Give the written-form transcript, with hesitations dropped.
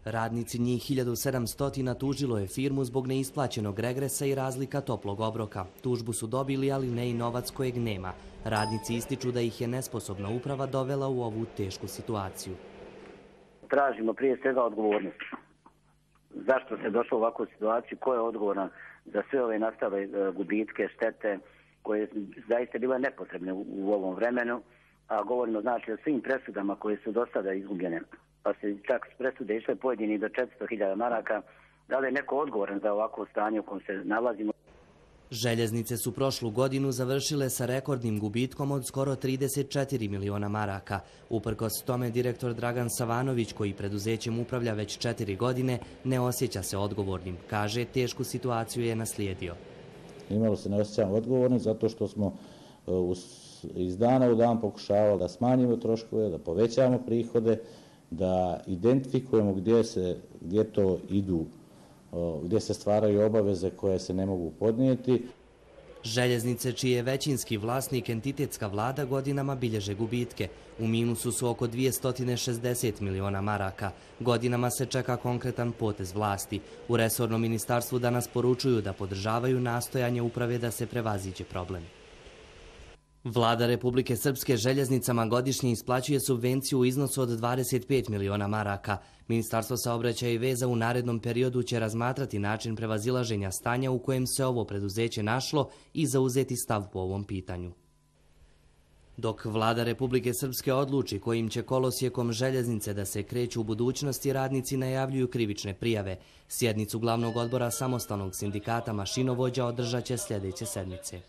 Radnici njih 1700 tužilo je firmu zbog neisplaćenog regresa i razlika toplog obroka. Tužbu su dobili, ali ne i novac kojeg nema. Radnici ističu da ih je nesposobna uprava dovela u ovu tešku situaciju. Tražimo prije svega odgovornost. Zašto se došlo u ovakvu situaciju? Ko je odgovoran za sve ove nastale gubitke, štete koje zaista bile nepotrebne u ovom vremenu, a govorimo znači o svim presudama koje su do sada izgubljene, pa se čak s presude išle pojedini do 400.000 maraka. Da li je neko odgovoran za ovakvo stanje u kojem se nalazimo? Željeznice su prošlu godinu završile sa rekordnim gubitkom od skoro 34 miliona maraka. Uprkos tome, direktor Dragan Savanović, koji preduzećem upravlja već 4 godine, ne osjeća se odgovornim. Kaže, tešku situaciju je naslijedio. Imalo se ne osjećamo odgovorni zato što smo iz dana u dan pokušavali da smanjimo troškove, da povećamo prihode, da identifikujemo gdje to idu, gdje se stvaraju obaveze koje se ne mogu podnijeti. Željeznice, čiji je većinski vlasnik entitetska vlada, godinama bilježe gubitke. U minusu su oko 260 miliona maraka. Godinama se čeka konkretan potez vlasti. U resornom ministarstvu danas poručuju da podržavaju nastojanje uprave da se prevaziđe problem. Vlada Republike Srpske željeznicama godišnje isplaćuje subvenciju u iznosu od 25 miliona maraka. Ministarstvo saobraćaja i veza u narednom periodu će razmatrati način prevazilaženja stanja u kojem se ovo preduzeće našlo i zauzeti stav po ovom pitanju. Dok Vlada Republike Srpske odluči kojim će kolosijekom željeznice da se kreću u budućnosti, radnici najavljuju krivične prijave. Sjednicu glavnog odbora samostalnog sindikata mašinovođa održat će sljedeće sedmice.